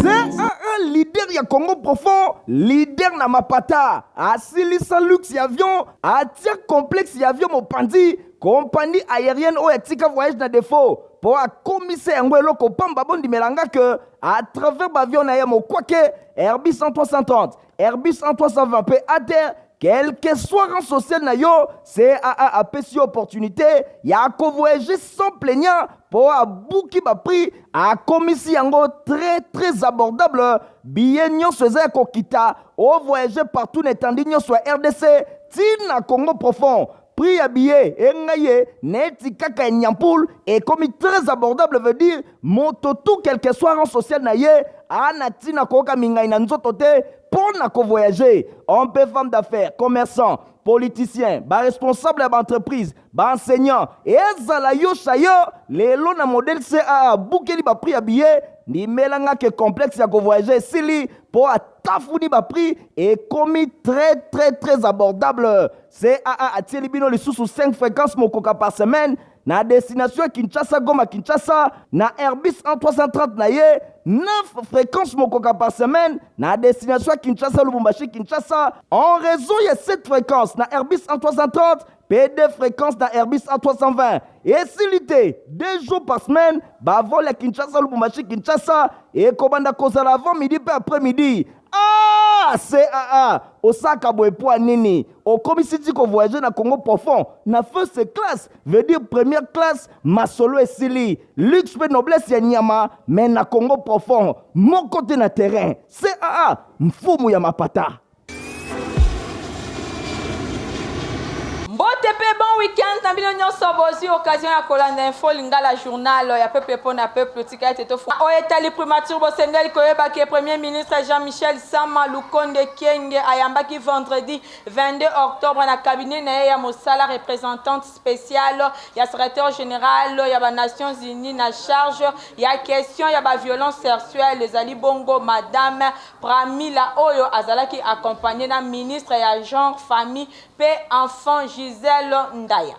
CAA leader ya Congo profond, leader na mapata, asilisa luxe ya avion, atia complexe ya avion mopanzi, compagnie aérienne oyo atika voyage na défaut mpo akomisa yango eloko pamba. Bondimela nga ke à travers baavion na ye mokwake Airbus 330, Airbus 320 mpe ATR, quel que soit rang social na yo, CAA apesi yo opportunité ya kovoyager sans plaignant mpo abuki baprix, akomisi yango très très abordable. Billet nyonso eza ya kokita, ovoyage partout na etandi nyonso ya RDC ntina Congo profond. Prix ya billet engai ye neti kaka ya nyampule, ekomi très abordable. Veut dire moto tout, quel que soit rang social na ye, ana ntina koyoka mingai na nzoto te mpo na kovoyage. Homme mpe femme d'affaires, commerçant, politicien, baresponsable ya baentreprise, baenseignant, ezala yo sayo lelo na modèle CAA abukeli baprix ya billet. Ndimelanga ke complexe ya kovoyage esili mpo atafuni baprix, ekomi très très très abordable. CAA atieli bino lisusu 5 fréquence mokoka par semaine na destination ya Kinshasa, Goma, Kinshasa na Airbus 330 na ye, 9 fréquences mokoka par semaine na destination ya Kinshasa, Lubumbashi, Kinshasa, en raison ya 7 fréquences na Airbus 330 mpe 2 fréquences na Airbus A320. Esili te, 2 jours par semaine bavol ya Kinshasa, Lubumbashi, Kinshasa ekobanda kozala avant midi mpe après midi. Ah, CAA osaka boye mpo ya nini? Okomisi ti kovoyage na Congo profond na first class, veut dire première classe. Masolo esili, luxe mpe noblesse ya nyama, me na Congo profond moko te na terrain. CAA, mfumu ya mapata. Mbote mpe bon week-end na bino nyonso bozwi occasion ya kolanda Info Lingala, journal ya peuple mpo na peuple. Tika ete tofu oyo etali primature. Bosengeli koyeba ke Premier ministre Jean-Michel Sama Lukonde Kienge ayambaki vendredi 22 octobre na cabinet na ye ya mosala représentante spéciale ya secrétaire général ya banations unies na charge ya question ya baviolence sexuelle, ezali bongo Madame Pramila, oyo azalaki accompagné na ministre ya Genre, Famille mpe Enfant, Gisèle Ndaya.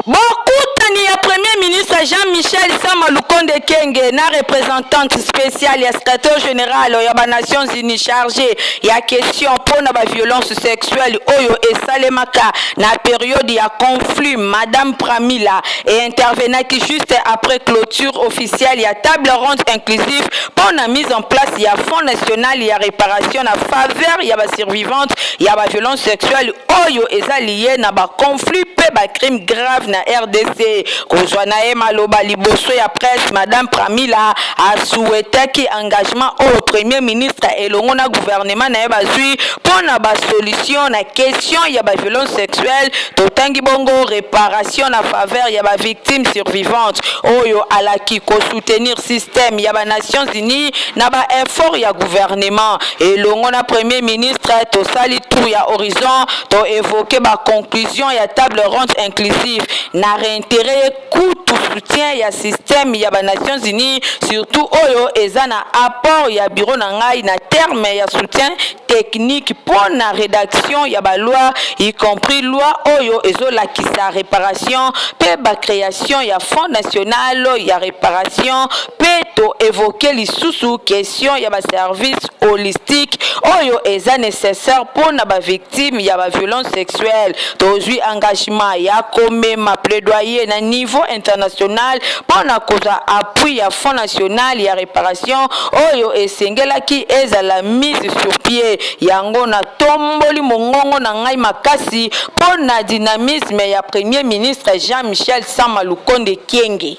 Bokutani ya Premier ministre Jean-Michel Sama Lukonde Kenge na représentante spéciale ya secrétaire général ya banations unies chargé ya question mpo na baviolence sexuelle oyo esalemaka na période ya conflit, Madame Pramila, e intervenaki juste après clôture officielle ya table ronde inclusive mpo na mise en place ya Fonds national ya réparation na faveur ya basurvivante ya baviolence sexuelle oyo eza lié na baconflit mpe bacrime grave na RDC. Kozwa na ye maloba liboso ya presse, Madame Pramila asouhaitaki engagement oyo Premier ministre elongo na gouvernement na ye bazwi mpo na basolution na question ya baviolence sexuelle. Totangi bongo réparation na faveur ya bavictime survivante, oyo alaki kosoutenir système ya banations unies na baeffort ya gouvernement. Elongo na Premier ministre, tosali tour ya horizon, toévoke baconclusion ya table ronde inclusive na réitérer kutu soutien ya système ya banations unies, surtout oyo eza na apport ya bureau na ngai na terme ya soutien technique mpo na rédaction ya baloi, y compris loi oyo ezolakisa réparation mpe bacréation ya Fonds national ya réparation. Mpe toévoke lisusu question ya baservice holistique oyo eza nécessaire mpo na bavictime ya baviolence sexuelle. Tozwi engagement ya komema plaidoyer na niveau international mpo na kozwa appui ya Fonds national ya réparation oyo esengelaki ezala mise sur pied. Yango natomboli mongongo na ngai makasi mpo na dynamisme ya Premier ministre Jean-Michel Sama Lukonde Kienge.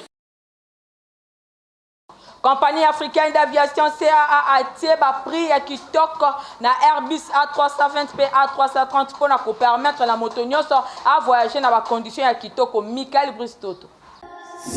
Compagnie africaine d'aviation CAA atie baprix ya kitoko na Airbus A320 mpe A330 mpona kopermettre na moto nyonso avoyage na bacondition ya kitoko. Michael Bristoto.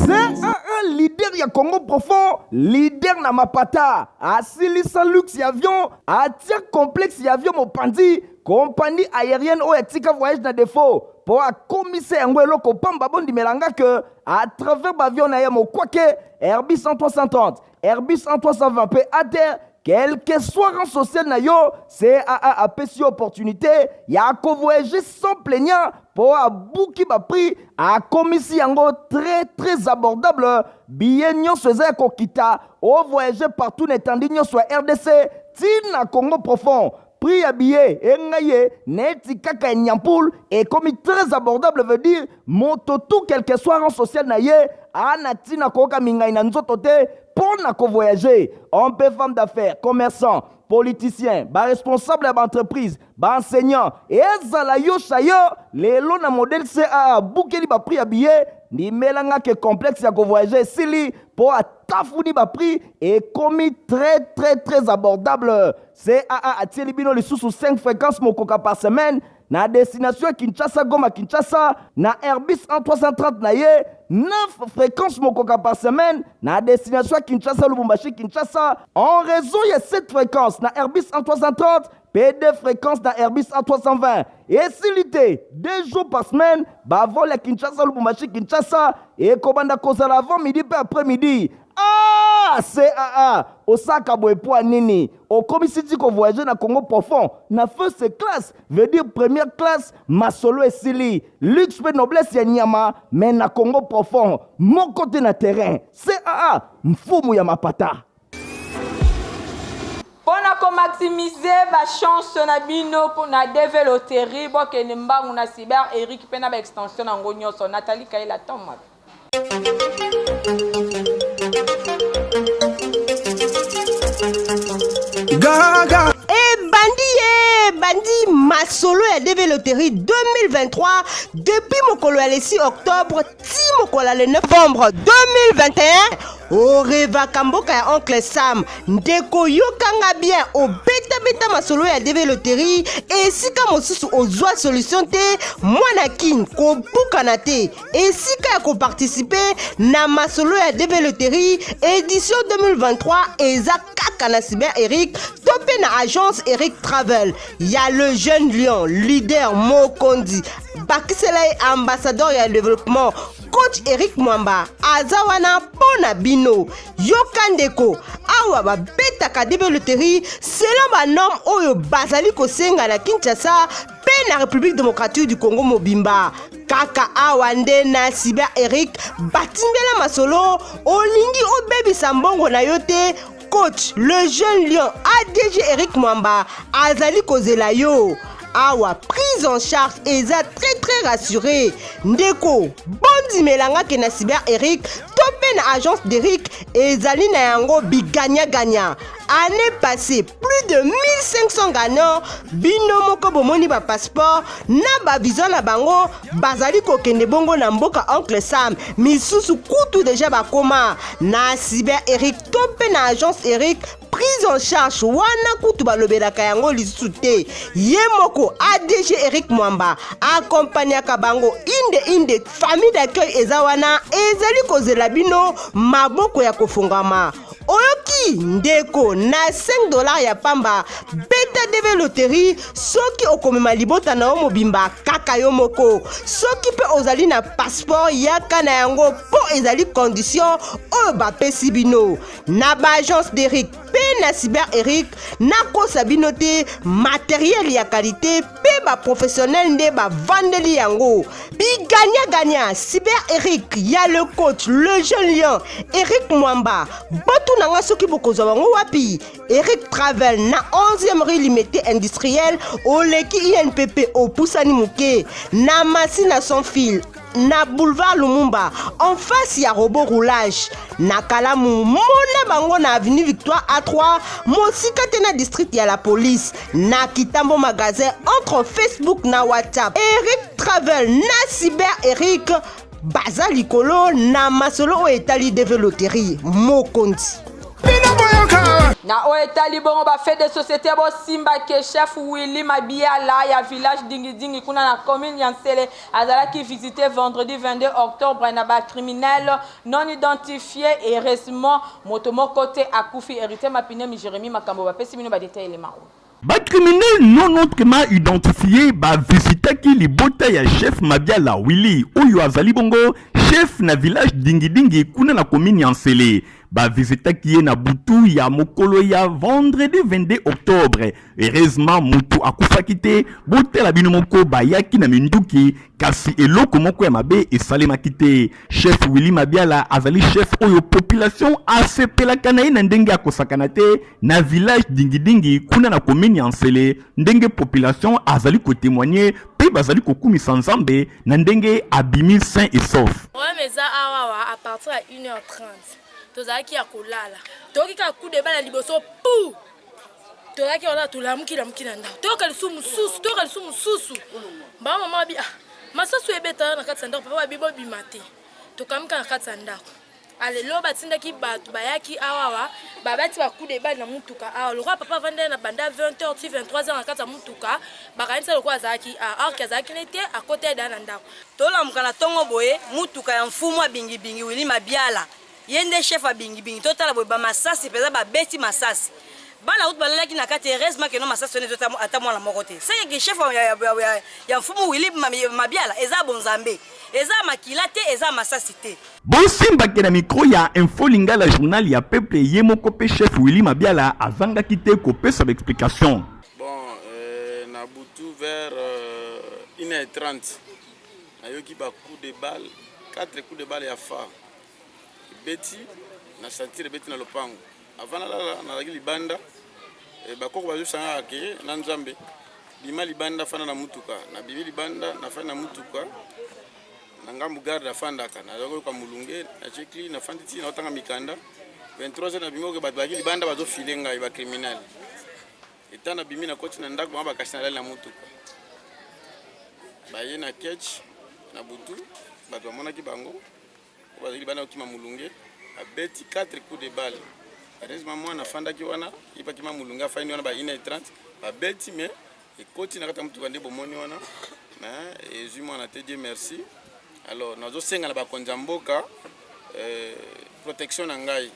CAA leader ya Congo profond, leader na mapata, asilisa luxe ya avion, atia complexe ya avion mopanzi, compagnie aérienne oyo atika voyage na défaut mpo akomisa yango eloko pamba. Bondimela nga ke à travers baavion na ye mokwake Airbus 330, Airbus 320 mpe ATR, Quel que soit rang social na yo, CAA apesi yo opportunité ya kovoyager sans plaignant mpo abuki baprix, akomisi yango très très abordable. Billet nyonso eza ya kokita, ovoyage partout na etandi nyonso ya RDC ti na Congo profond. Prix ya billet engai ye neti kaka ya nyampul ekomi très abordable, veut dire moto tout quel que soit rang social na ye ana ntina koyoka mingai na nzoto te mpo na kovoyage. Homme mpe femme d'affaires, commerçant, politicien, baresponsable ya baentreprise, baenseignant, ezala yo sayo lelo na modèle caa abukeli baprix ya billet. Ndimelanga ke complexe ya kovoyage esili mpo atafuni baprix ekomi très très très abordable. Caa atieli bino lisusu 5 fréquences mokoka par semaine na destination ya Kinshasa, Goma, Kinshasa na Airbus A330 na ye, 9 fréquences mokoka par semaine na destination ya Kinshasa, Lubumbashi, Kinshasa en raison ya 7 fréquences na Airbus A330 mpe 2 fréquences na Airbus A320. Esili te, 2 jours par semaine bavol ya Kinshasa, Lubumbashi, Kinshasa ekobanda kozala avant midi mpe après midi. Ah, caa osaka boye mpo ya nini okomisi ti kovoyage na Congo profond na first class, veut dire première classe? Masolo esili, luxe mpe noblesse ya nyama, mais na Congo profond moko te na terrain. Caa, mfumu ya mapata. Mpo na komaximiser bachance na bino mpo na DV Loterie, bokende mbangu na Cyber Eric mpe na baextension na yango nyonso. Nathalie Kaila Tom. Gaga. Ebandi ye ebandi masolo ya DV Loterie 2023 depuis mokolo ya le 6 octobre ti mokolo ya le 9 novembre 2021. Orevaka mboka ya oncle Sam. Ndeko, yokanga bien, obetabeta masolo ya DV Loterie esika mosusu ozwa solution te. Mwana kin kobukana te, esika ya koparticipe na masolo ya DV Loterie édition 2023 eza kaka na Cyber Eric to mpe na agence Eric Travel ya le jeune lion leader mokonzi, bakisela ye ambassadeur ya développement, coach Eric Mwamba aza wana mpo na bino. Yoka ndeko, awa babetaka DV Loterie selon banorme oyo bazali kosenga na Kinshasa mpe na République démocratique du Congo mobimba. Kaka awa nde na Cyber Eric batimbela masolo. Olingi obebisa mbongo na yo te, coach le jeune lion ADG Eric Mwamba azali kozela yo awa. Prise en charge eza très très rassuré. Ndeko, bondimelanga ke na Cyber Eric to mpe na agence d'Eric ezali na yango biganyaganya. Année passée, plus de 1500 gagnants. Bino moko bomoni bapasseport na bavisa na bango bazali kokende bongo na mboka oncle Sam. Misusu kutu deja bakoma na Cyber Eric to mpe na agence Eric. Prise en charge wana kutu balobelaka yango lisusu te. Ye moko ADG Eric Mwamba akompagnaka bango inde inde. Famille d'accueil eza wana, ezali kozela bino maboko ya kofungama. Oyoki ndeko, na 5 $ ya pamba beta DV Loterie. Soki okomema libota na yo mobimba, kaka yo moko, soki mpe ozali na passeport, yaka na yango mpo ezali condition oyo bapesi bino na baagence d'Eric mpe na Cyber Eric. Nakosa bino te, matériel ya qualité mpe baprofessionnel nde bavandeli yango. Biganyaganya, Cyber Eric ya le coach le jeune lion Eric Mwamba. Botuna nga soki bokozwa bango wapi: Eric Travel na 11e rue Limete Industriel, oleki INPP, opusani moke na masina sans fil, na boulevard Lumumba, en face ya robot roulage. Na Kalamu, mona bango na avenue Victoire A3, mosika te na district ya la police, na Kitambo magasin, entre Facebook na WhatsApp. Eric Travel na Cyber Eric baza likolo na masolo oyo etali DV Loterie mokonzi. Bino boyoka. Na oyo etali bongo bafait de société, bosimba ke chef Willi Mabiala ya village Dingidingi kuna na commune ya Nsele azalaki visité vendredi 22 octobre na bacriminel non identifié. Heureusement, moto moko te akufi. Héritier Mapinemi, Jérémi Makambo bapesi bino badetail elema oyo. Bacriminel non autrement identifié bavisitaki libota ya chef Mabiala Willi oyo azali bongo chef na village Dingidingi kuna na commune ya Nsele. Ba visitaki ye na butu ya mokolo ya vendredi 22 octobre. Heureusement, mutu akufaki te. Botala bino moko, bayaki na minduki, kasi eloko moko ya mabe esalemaki te. Chef Willy Mabiala azali chef oyo population asepelaka na ye na ndenge akosakana te na village Dingidingi kuna na commune ya Nsele, ndenge population azali kotémoigner mpe bazali kokumisa Nzambe na ndenge abimi sain et sauf. Problème eza awawa, à partir ya 1h30 tozalaki ya kolala, toyoki kaka coup de balle ya liboso pu. Tozalaki wana, tolamuki, lamuki na ndako, toyoka lisusu mosusu, toyoka lisusu mosusu. Bamama babi: "Ah, masasu ebetaka na kati ya ndako." Papa babi: "Bobima te." Tokamika na kati ya ndako. Alelo batindaki bato, bayaki awawa, babati bacoup de balle na mutuka awa. Lokola papa avandai na banda 20 h ti 23 h na kati ya mutuka, bakanisa lokola azalaki awa, or azalaki ne te, akota eda na ndako. Tolamuka na ntongo boye, mutuka ya mfumu abingibingi Willy Mabiala, ye nde chef abingibingi. Totala boye, bamasasi mpenza, babeti masasi, bana kutu balalaki na kati. Heureusement que non, masasi wana ezota ata mwana moko te. Seke chef ya mfumu Willy Mabiala eza bonzambe, eza makila te, eza masasi te. Bosimbake na micro ya Info Lingala, journal ya peuple, ye moko mpe chef Willy Mabiala azangaki te kopesa baexplication. Bon, na butu vers 1h30, nayoki bacoup de balle, 4 coups de balle ya phare ebeti na sentir, ebeti na lopango. Avant nalala, nazalaki libanda. Bakoko bazosangaka ke na Nzambe bima libanda, fanda na mutuka. Nabimi libanda, nafandi na mutuka na ngambu garde afandaka. Nazalaki koyoka molunge, natie cli, nafandi ti naotanga mikanda. 23 heures nabimi, oke bato bazalaki libanda, bazofile ngai bacriminel. Eta nabimi, nakoti na ndako, bango bakasi, nalali na mutuka. Baye na ketch na butu, bato bamonaki bango oyo bazalaki libanda kokima molunge, babeti 4 coups de balle. Heureusement mwana afandaki wana, yebaki ma molunge, afandi wana ba 1h30, babeti, mais ekoti na kati ya motuka nde bomoni wana, mais ezwi mwana te, Dieu merci. Alors nazosenga na bakonzi ya mboka protection na ngai.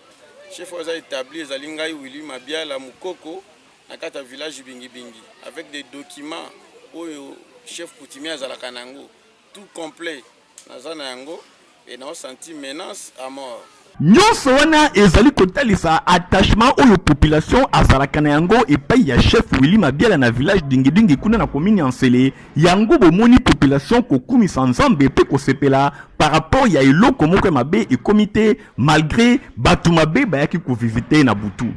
Chef oyo aza établi ezali ngai Willy Mabiala Mokoko na kati ya village Bingibingi, avec des documents oyo chef coutumier azalaka na yango, tout complet naza na yango, e naosentir menace à mort. Nyonso wana ezali kotalisa attachement oyo population azalaka na yango epai ya chef Willy Mabiala na village Dingidingi kuna na commune ya Nsele. Yango bomoni population kokumisa Nzambe mpe kosepela par rapport ya eloko moko ya mabe ekomi te, malgré bato mabe bayaki kovisiter na butu.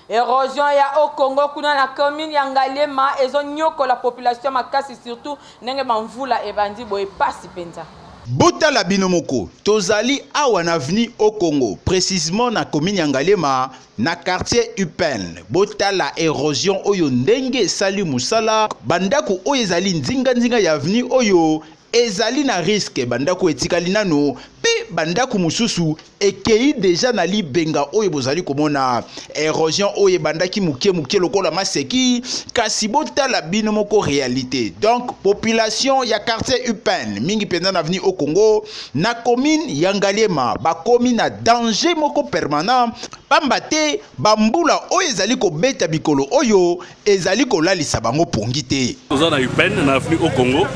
Érosion ya Haut-Congo kuna na commune ya Ngaliema ezonyokola population makasi, surtout ndenge bamvula ebandi boye, pasi mpenza. Botala bino moko, tozali awa na avenue Haut-Congo, précisement na commune ya Ngaliema, na quartier Upen. Botala érosion oyo ndenge esali mosala. Bandako oyo ezali nzinganzinga ya avenue oyo ezali na risque. Bandako etikali nano mpe bandako mosusu ekei déjà na libenga oyo bozali komona. Érosion oyo ebandaki moke moke lokola maseki, kasi botala bino moko réalité. Donc population ya quartier Upen, mingi mpenza na avenue Haut-Congo na commune ya Ngaliema, bakomi na danger moko permanent, pamba te bambula oyo ezali kobeta mikolo oyo ezali kolalisa bango pongi te. Toza na Upen, na avenue Haut-Congo.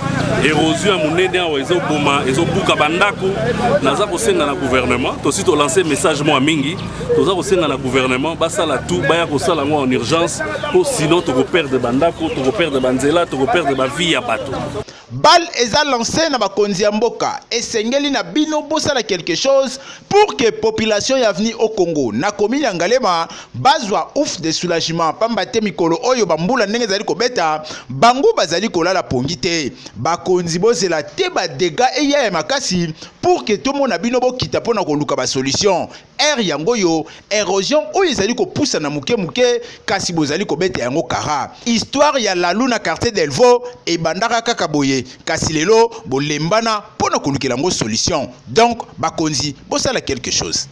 Érosion ya monene awa ezoboma, ezobuka bandako. Naza kosenga na gouvernement, tosi tolance message mwa mingi, toza kosenga na gouvernement basala tout, baya kosala yango en urgence, mpo sinon tokoperdre bandako, tokoperdre banzela, tokoperdre bavie ya bato. Balle eza lancé na bakonzi ya mboka. Esengeli na bino bosala quelque chose pour que population ya avenue Haut-Congo na commune ya Ngaliema bazwa ouf de soulagement, pamba te mikolo oyo bambula ndenge ezali kobeta, bango bazali kolala pongi te. Bakonzi, bozela te badégâts eya ya makasi pour que tomona bino bokita mpona koluka basolution. Ere yango oyo érosion oyo ezali kopusana moke moke, kasi bozali kobeta yango kara. Histoire ya Lalu na quartier Delvaux ebandaka kaka boye, kasi lelo bolembana mpona kolukela yango solution. Donc bakonzi, bosala quelque chose.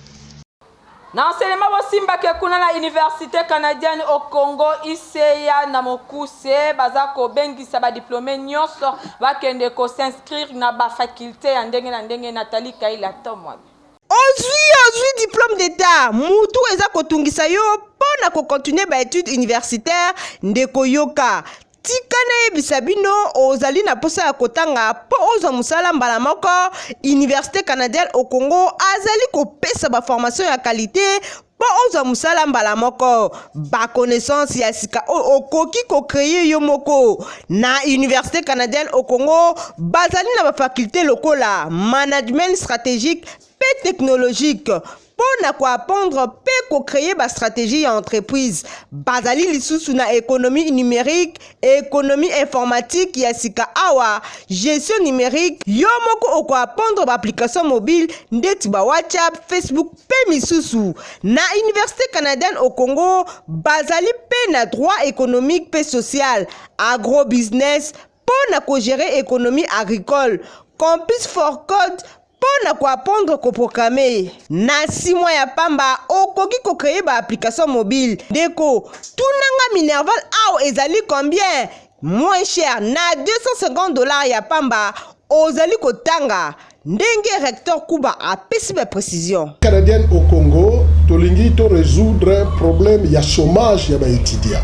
Na enseignement, bosimbake kuna na Université canadienne au Congo, ICA na mokuse, baza kobengisa badiplômé nyonso bakende kos'inscrire na bafaculté ya ndenge na ndenge. Nathalie Kaila Tomwabi. Ozwi diplôme d'état, mutu eza kotungisa yo mpo na kocontinuer baétude universitaire. Ndeko, yoka. Tika nayebisa bino, ozali na mposa ya kotanga mpo ozwa mosala mbala moko? Universite canadienne au Congo azali kopesa ba formation ya qualite mpo ozwa mosala mbala moko. Ba connaissance ya sika oyo okoki ko creer yo moko. Na Universite canadienne au Congo, bazali na ba faculte lokola management strategique mpe technologique mpo na ko apprendre mpe ko creer ba strategie ya entreprise. Bazali lisusu na economie numerique, economie informatique ya sika awa, gestion numerique, yo moko oko apprendre ba application mobile ndeti ba WhatsApp, Facebook mpe misusu. Na Universite canadienne au Congo, bazali mpe na droit economique mpe social, agro-business mpo na ko gerer economie agricole, campus for code mpo na ko apprendre ko programmer. Na 6 mois ya pamba, okoki ko creer ba application mobile. Ndeko, tuna nga minerval awa ezali combien? Moins cher na 250 dollars ya pamba, ozali kotanga. Ndenge recteur Kuba apesi ba precision. Canadienne au Congo, tolingi to résoudre problème ya chômage ya ba étudiants.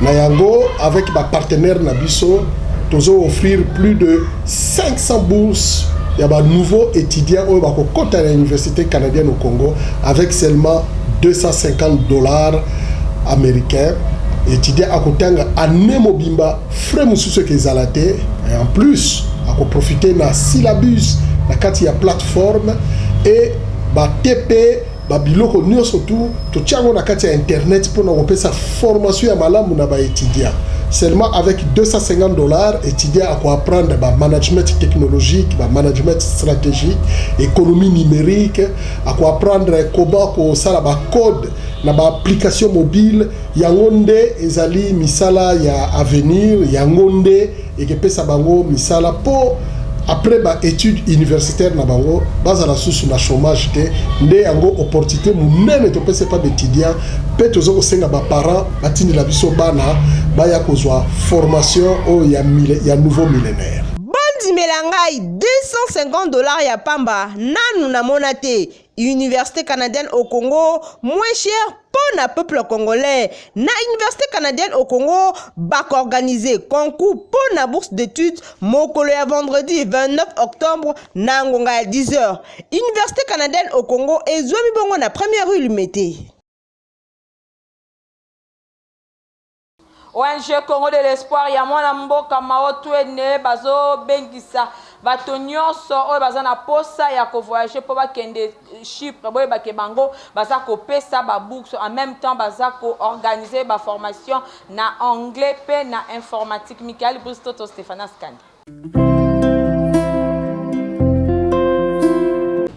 Na yango avec ba partenaires na biso, tozo offrir plus de 500 bourses ya ba nouveaux étudiants oyo bakokota na université canadienne au Congo avec seulement 250 dollars américains. Étudiant akotanga année mobimba, frais mosusu ekezala te, et en plus akoprofite na syllabus na kati ya plateforme et ba TP ba biloko nyonso tu totia yango na kati ya internet mpona kopesa formation ya malamu na ba étudiants. Seulement avec 250 dollars, étudiant akoapprendre ba management technologique, ba management stratégique, économie numérique, akoapprendre comment kosala ba code na ba application mobile. Yango nde ezali misala ya avenir, yango nde ekepesa bango misala po après ba études universitaires na bango bazala susu na chômage te. Nde yango opportunité monene topesa epa baétudiant, mpe toza kosenga ba parents batindela biso bana baya kozwa formation oyo ya nouveau millénaire. Bondimela ngai, 250 dollars ya pamba nanu namona te. Université canadienne au Congo moins cher mpo na peuple congolais. Na Université canadienne au Congo bakoorganize concours mpo na bourse d'études mokolo ya vendredi 29 octobre na ngonga ya 10h. Université canadienne au Congo ezwami bongo na première rue Limete. ONG Congo de l'Espoir ya mwana mboka Mao Twene bazobengisa bato nyonso oyo baza na posa ya kovoyage mpo bakende Chypre. Boyebake bango baza kopesa ba bourse, en même temps baza koorganiser ba formation na anglais mpe na informatique. Michael Brice Toto, Stephanas Kandi.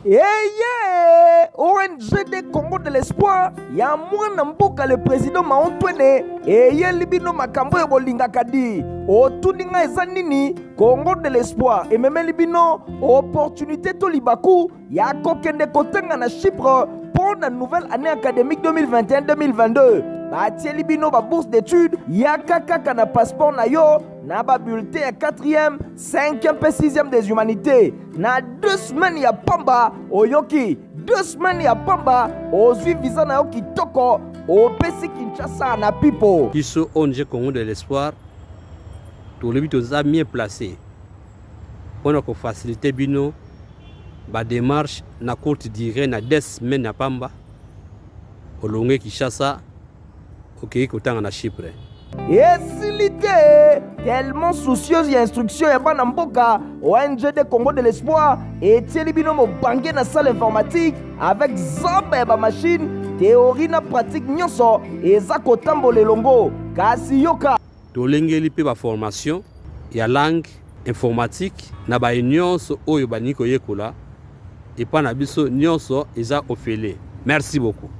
Eye ONG de Congo de l'Espoir ya mwana mboka le président Maontwene eyeli bino makambo oyo bolingaka di. Otuni nga eza nini? Congo de l'Espoir ememeli bino opportunité to libaku ya kokende kotanga na Chypre mpo na nouvelle année académique 2021-2022. Batieli bino ba bourse d'études, yaka kaka na passeport na yo na ba bulletin ya 4e, 5e mpe 6e des humanités. Na 2 semaines ya pamba, oyoki 2 semaines ya pamba, ozwi visa na yo kitoko, opesi Kinshasa na pipo. Biso ONG Congo de l'Espoir tolobi toza mieux placé mpona kofacilite bino ba démarche na courte durée, na 2 semaines ya pamba olonge Kinshasa okei kotanga na Chypre. Esili te, tellement soucieuse ya instruction ya bana mboka, ONG de Congo de l'Espoir etieli bino mobange na salle informatique avec zamba ya bamashine, théorie na pratique nyonso eza kotambola elongo. Kasi yoka, tolengeli mpe baformation ya langue informatique na baye nyonso oyo balingi koyekola epa na biso, nyonso eza ofele. Merci beaucoup.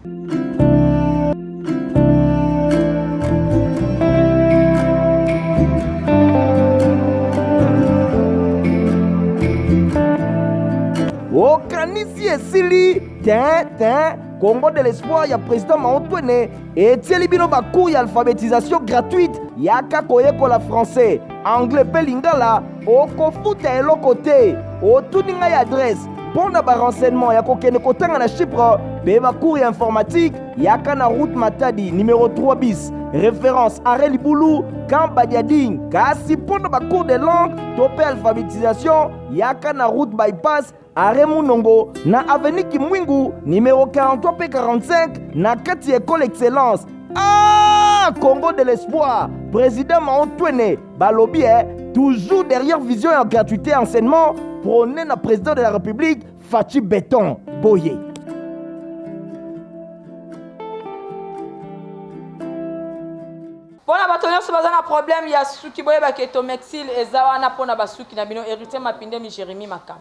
Okanisi esili te te. Congo de l'Espoir ya président Maotwene etieli bino bacours ya alphabétisation gratuite. Yaka koyekola français, anglais mpe lingala, okofuta eloko te. Otuni ngai adresse mpo na barenseignement ya kokende kotanga na Chypre. mpe bacours ya informatique. Yaka na route Matadi numéro 3 bis, référence arrêt Libulu, camp Badiading. Kasi mpo na bacours de langue to mpe alphabétisation, yaka na route bypass, arrêt Munongo, na avenue Kimwingu numéro 43 mpe 45 na kati ya école Excellence. Ah, Congo de l'espoir, président Mao Twene balobi eh, toujours derrière vision ya gratuité enseignement prôné na président de la République Fatshi Béton boye. Mpo na bato nyonso baza na problème ya suki, boyebaka etomexil eza wana mpo na basuki na bino. Héritier Mapindemi, Jérémie Makambo.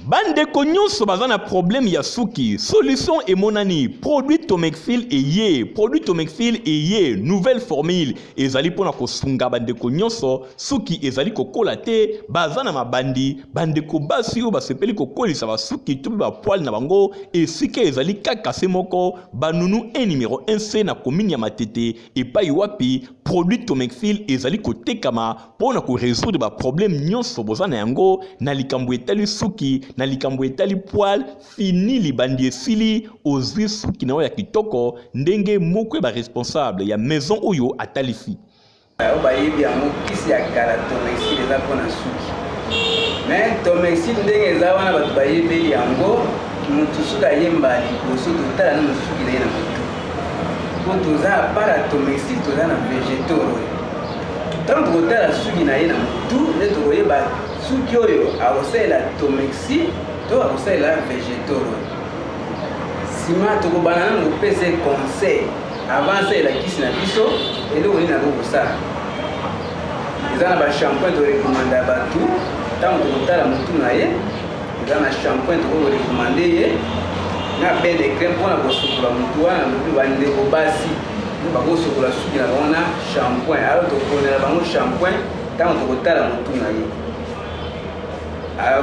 Bandeko nyonso baza na problème ya suki, solution emonani. Produit Tomexil eye, produit Tomexil eye, nouvelle formule ezali mpona kosunga bandeko nyonso suki ezali kokola te, baza na mabandi. Bandeko basi oyo basepeli kokolisa basuki to mpe bapoile na bango, esika ezali kaka se moko, Banunu 1 numero 1C na commune ya Matete, epai wapi produit Tomexil ezali kotekama mpo na koresoudre baproblème nyonso boza na yango na likambo etali suki, na likambo etali poile. Fini libandi esili, ozwi suki na yo ya kitoko ndenge moko ya baresponsable ya maison oyo atalisi. Oyo bayebi yango kisi ya kala Tomexil eza mpo na suki. Mais Tomexil ndenge eza wana bato bayebeli yango, moto soki ayemba liboso totala nano suki na ye na motu. Mpo toza apart ya Tomexil toza na Vegetor oyo. Ntango tokotala suki na ye na motu nde tokoyeba suki oyo akosalela Tomexil to akosalela Vegetor oyo. Sima tokobanda nano kopesa ye conseil avant asalela kisi na biso, eloko nini akoki kosala. Eza na ba shampoing torekomanda ya bato ntango tokotala motu na ye, eza na shampoing tokoki korekomande ye na bain de crème mpona kosukola motu wana. Bandeko basi bakosukola suki na bango na shampoing, alors toponela bango shampoing ntango tokotala motu na ye.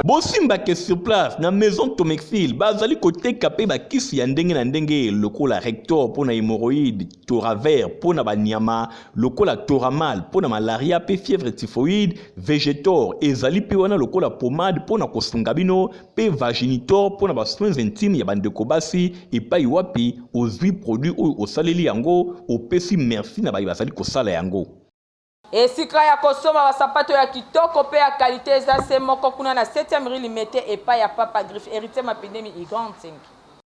Bosimba ke sur place na maison Tomexil bazali koteka pe bakisi ya ndenge na ndenge lokola Rector mpo na hemorroïde, Toraver mpo na banyama lokola Toramal mpo na malaria pe fièvre typhoïde, Vegetor ezali pe wana lokola pomade mpo na kosunga bino pe Vaginitor mpo na ba soins intimes ya bandeko basi epai wapi ozwi produit oyo osaleli yango opesi merci na baye bazali kosala yango. Esika ya kosomba ba sapato ya kitoko pe ya qualite eza se moko kuna na septième rue Limete epai ya Papa Griffe Heritier Mapindemi y Grand Nsengi.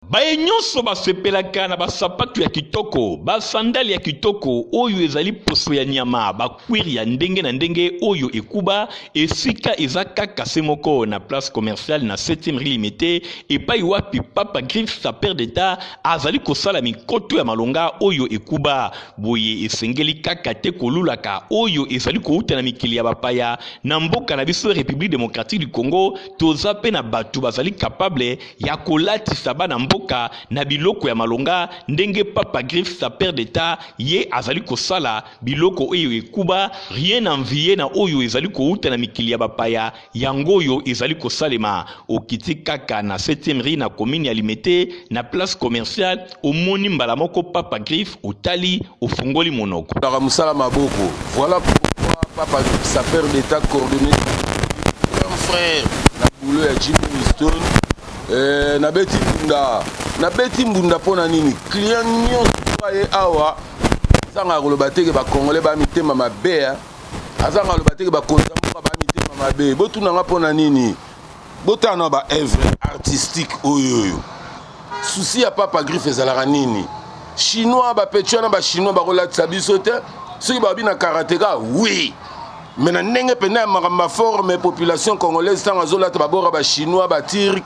Baye nyonso basepelaka na basapatu ya kitoko, basandale ya kitoko oyo ezali poso ya nyama, bakwire ya ndenge na ndenge oyo ekuba, esika eza kaka se moko na place commerciale na 7e rue Limete, epai wapi Papa Griffe sapeur d'Etat azali kosala mikoto ya malonga oyo ekuba. Boye esengeli kaka te kolulaka oyo ezali kouta na mikili ya bapaya. Na mboka na biso Republique Democratique du Congo, toza pe na bato bazali capable ya kolatisa bana mboka na biloko ya malonga ndenge Papa Griffe sapeur d'Etat ye azali kosala biloko oyo ekuba, rien envier na oyo ezali kouta na mikili ya bapaya. Yango oyo ezali kosalema, okiti kaka na 7e rue na commune ya Limete na place commerciale, omoni mbala moko Papa Griffe, otali, ofungoli monoko. Kaka mosala maboko. Voilà pourquoi Papa Griffe, sapeur d'Etat coordonné grand frère na boulot ya Jimmy Winston. Eh, nabeti mbunda, nabeti mbunda mpo na nini? Client nyonso aye awa azangaka koloba te ke ba Congolais ba mitema mabe, hein. Azanga aloba te ke bakonzi ya mboka ba mitema mabe. Botuna nga mpo na nini? Botala na ba œuvre artistique oyo oyo. Souci ya Papa Griffe ezalaka nini? Chinois ba petit wana ba chinois bakolatisa biso te. Soki babi na karateka oui. Mais na ndenge pena ya makambo ya forme population congolaise ntango azolata babora ba chinois ba turc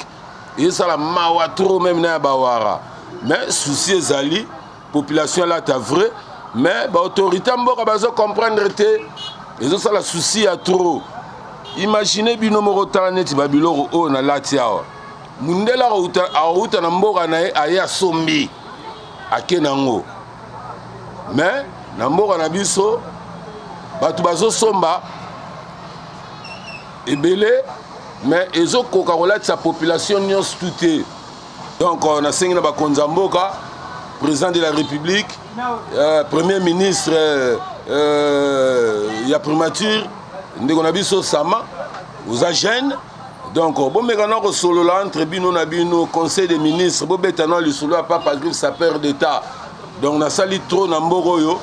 ezala mawa trop même na ya bawara. Mais souci ezali population alata vrai mais ba autorité mboka bazo comprendre te ezosala souci ya trop. Imaginez bino moko tala neti ba biloko oyo nalati awa, mundele akouta na mboka na ye aye asombi ake nango, mais na mboka na biso bato bazosomba ebele mais ezokoka kolatisa population nyonso tu te. Donc euh, nasengi na bakonzi ya mboka, président de la république, premier ministre ya primature, ndeko na biso Sama, oza jeune, Donc bomeka na kosolola entre bino na bino, conseil des ministres, bobeta na lisolo ya Papa Griffe, sapeur d'État. Donc nasali trop na mboka oyo,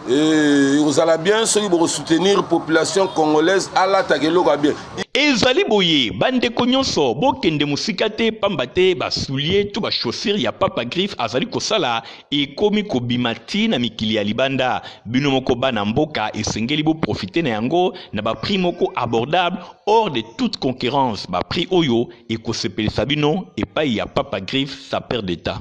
ekozala bien soki bokosoutenir population congolaise alataka eloko ya bien. Ezali boye, bandeko nyonso, bokende mosika te, pamba te ba souliers to ba chaussures ya Papa Griffe azali kosala ekomi kobima ti na mikili ya libanda. Bino moko bana mboka esengeli bo profiter na yango na ba prix moko abordable hors de toute concurrence, ba prix oyo ekosepelisa bino epai ya Papa Griffe sapeur d'Etat.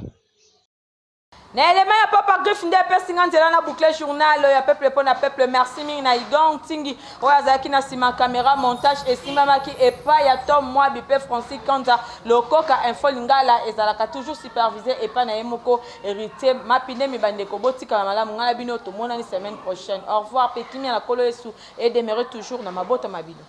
Na elema ya Papa Griffe nde epesi nga nzela na boucle journal ya peuple mpo na peuple. Merci mingi na Igon Ntingi oyo azalaki na nsima camera, montage esimbamaki epai ya Tom Mwabi mpe Francis Kanza. Lokoka Info Lingala ezalaka toujours supervisé epai na ye moko Héritier Mapindemi. Bandeko, botikala malamu, ngai na bino tomonani semaine prochaine. Au revoir mpe kimia na Nkolo Yesu e demeure toujours na mabota ma bino.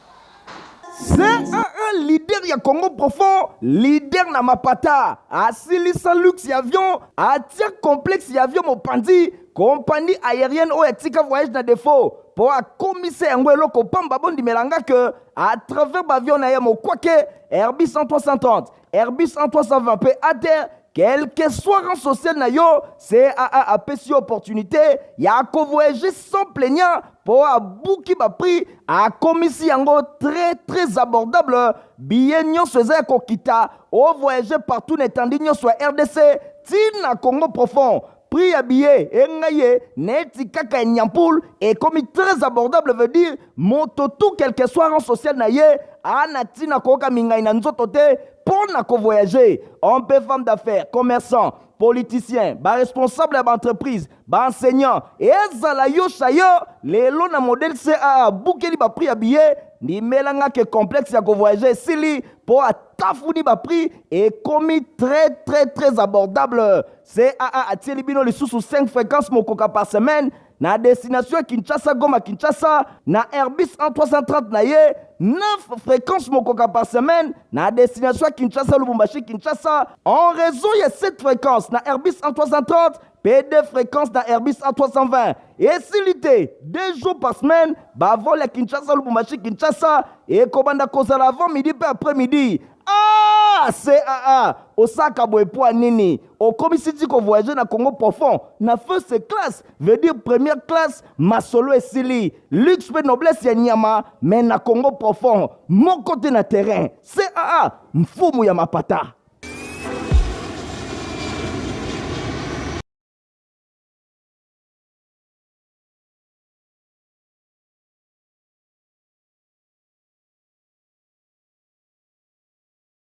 CAA leader ya Congo profond, leader na mapata, asilisa luxe ya avion, atia complexe ya avion mopanzi, compagnie aérienne oyo atika voyage na défaut mpo akomisa yango eloko pamba. Bondimela nga ke à travers baavion na ye mokwake Airbus 330, Airbus 320 mpe ATR, quel que soit rang social na yo, CAA apesi yo opportunité ya kovoyager sans plaignant mpo abuki baprix, akomisi yango très très abordable. Billet nyonso eza ya kokita, ovoyage partout na etandi nyonso ya RDC ntina Congo profond. Prix ya billet engai ye neti kaka ya nyampul, ekomi très abordable, veut dire moto tout, quel que soit rang social na ye, ana ntina koyoka mingai na nzoto te mpo na kovoyage. Homme mpe femme d'affaires, commerçant, politicien, baresponsable ya baentreprise, baenseignant, ezala yo sayo lelo na modèle CAA abukeli baprix ya billet. Ndimelanga ke complexe ya kovoyage esili mpo atafuni baprix, ekomi très très très abordable. CAA atieli bino lisusu 5 fréquences mokoka par semaine na destination ya Kinshasa, Goma, Kinshasa na Airbus A330 na ye, 9 fréquences mokoka par semaine na destination ya Kinshasa, Lubumbashi, Kinshasa en raison ya 7 fréquences na Airbus A330 mpe 2 fréquences na Airbus A320. Esili te, 2 jours par semaine bavol ya Kinshasa, Lubumbashi, Kinshasa ekobanda kozala avant midi mpe après midi. Ah, CAA osaka boye mpo nini okomisi ti kovoyage na Congo profond na first class, veut dire première classe. Masolo esili, luxe mpe noblesse ya nyama, me na Congo profond moko te na terrain. CAA, mfumu ya mapata.